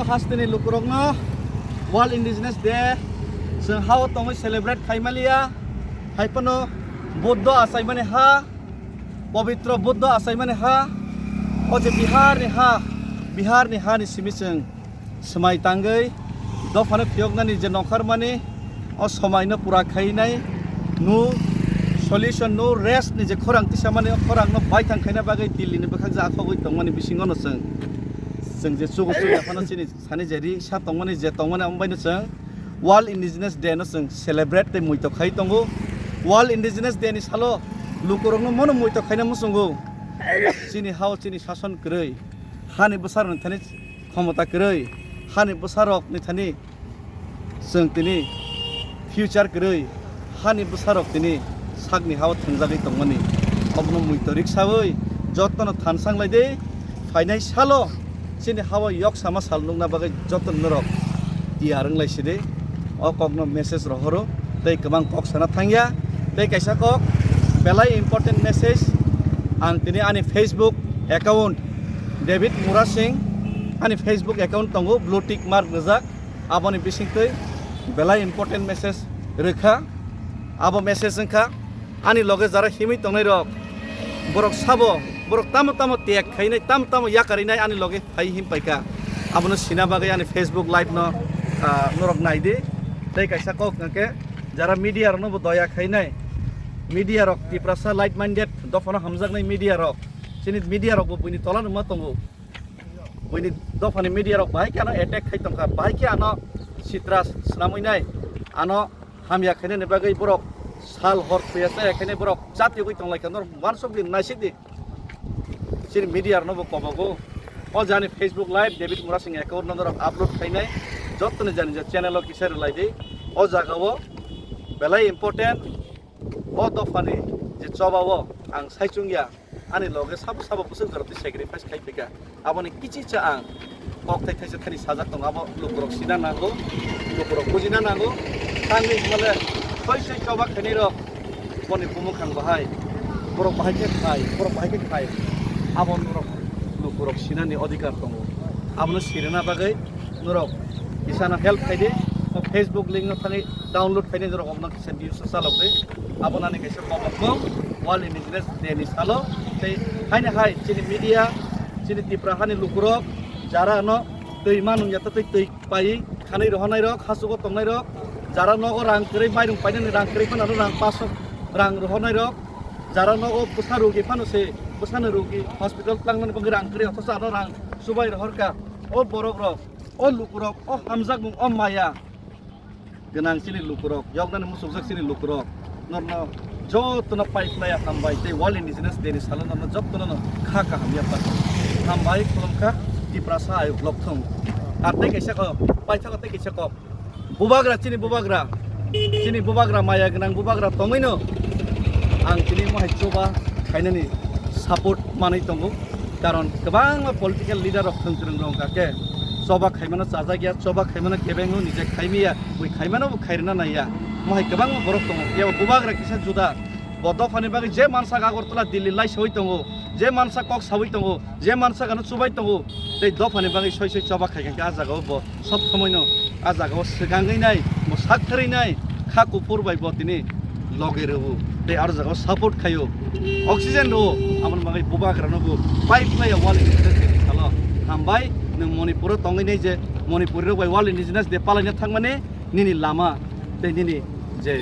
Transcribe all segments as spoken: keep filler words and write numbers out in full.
Hasteni lukurokno World Indigenous Day chwng hao tongwi celebrate khaimaliya, haiphano Buddha achaimani ha, pobitro Buddha achaimani ha, o je Biharni ha, Biharni hani simi chwng swmai tangwi dophano phiyoknani je nongkhormani, o somaino pura khainai, no solution, no rest ni je khorang tisamani, o khorangno baithang khaina bagwi Delhi ni bwkhak je akhogwi tongmani bisingono chwng, chwng je chugo chuya phano chini sani je ri sa tongmani, je tongmani, amo baino chwng World Indigenous Day no chwng celebrate tei muito khai tongo. World Indigenous Day ni salo lukurokno mono muito khaina muchungo. Chini hao chini sason kwrwi, hani bwsarokni thani khomota kwrwi, hani bwsarokni thani chwng tini future kwrwi, hani bwsarok tini sakni hao thwngjagwi tongmani. Obono muito riksawi jotono thansanglai de, phainai salo chini hao yoksama sal nukna bagwi jotono norok tiyar wnglaisidi. O kokno message rohoro tei kwbang kok sana thangya. Tei kaisa kok belai important message ang tini ani Facebook account David Murasing, ani Facebook account tongo, blue tick mark rijak, aboni bisingtwi belai important message rwkha. Abo message wngkha, ani loge jara himwi tongnai rok, borok sabo, borok tamo tamo tek khainai, tamo tamo yakarinai ani loge phai him paikha. Abono sina bagwi ani Facebook live no, ah, norok naidi. Tei kaisa kok hwnkhe, jara media rokno bo doya khainai, media rok Tiprasa like minded dophano hamjaknai media rok, chini media rok bo buini tola numa tongo. Buini dophani media rok bahai khe ano attack khai tongkha, bahai khe ano sitra swnamwi nai, ano hamya khainani bagwi borok sal hor thuya chaya khainai borok chatiyogwi tonglaikha, norok uansukdi, naisikdi. Chini media rokno bo kobogo. O jani Facebook live David Murasing account no norok upload khainai, jottoni jani je channel o kisa rwlaidi. O jaga o belai important. O dophani je choba o ang saichung ya, ani loge sabo sabo bwswk jorok twi sacrifice khai phaikha. Aboni kichicha ang kok thai thaisa thani sajak tongo, abo lukurok sina nango, lukurok bujina nango. Tangwi hwnmale soi soi choba khainai rok boni bumukhang bahai, borok bahai khe khai, borok bahai khe khai, abo norok lukurok sinani odhikar tongo. Abono sirina bagwi norok kisano help khaidi, o Facebook link no thangwi download khaidi, norok obono kisa views o chalokdi. Abo nani kaisa kobokbong World Indigenous Day ni salo. Tei haino hai chini media, chini Tipra hani lukurok jara no twi manung ya twi twi pai khanwi rohornai rok, hachugo tongnai rok, jara nogo rang kwrwi mairung painani rang kwrwi phano rang paso rang rohornai rok, jara nogo bwsa rogi phano se bwsano rogi hospital tlangnani bagwi rang kwrwi, othocho ano rang chubai rohorkha. O borok rok, o lukurok, o hamjakmung, o maya gwnang chini lukurok, yoknani muchukjak chini lukurok, norno jotono pai phlaiya hambai tei World Indigenous Day ni salo norno jotono no kha kaham yapar hambai khulumkha. Tiprasa ayuk lokthung. Ar tei kaisa kok, paithago tei kaisa kok. Bubagra, chini bubagra, chini bubagra, maya gwnang bubagra tongwino ang tini mohai choba khainani support manwi tongo. Karon kwbangma political leader rok thwng kwrwng rok hwnkha khe choba khaimano chajak ya, choba khaimano kebengno nije khaimiya, bui khaimano bo khairwna naiya. Mohai kwbangma borok tongo, phiya bo bubagra kisa juda. Bo dophani bagwi je mansak Agartala, Delhi laisawi tongo, je mansak kok sawi tongo, je mansak ano chubai tongo, tei dophani bagwi soi soi choba khai kha khe ah jagao bo sob somoino ah jagao swkangwi nai, bo sak thwrwi nai, kha kuphur bai bo tini loge rwo tei aro jagao support khaio, oxygen rwo, aboni bagwi bubagrano bo pai phlaiya wali salo. Hambai, nwng Manipuro tongwi nai je Manipuri rok bai World Indigenous Day palaina thangmani nini lama tei nini je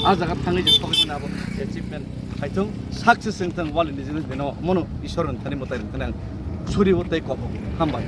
ah jaga thangwi je sogwi mani abo achievement khaithung, success wngthung, World Indigenous Day no mono Isor rwngthani mwtai rwngthani ang suribo tei kobo. Hambai.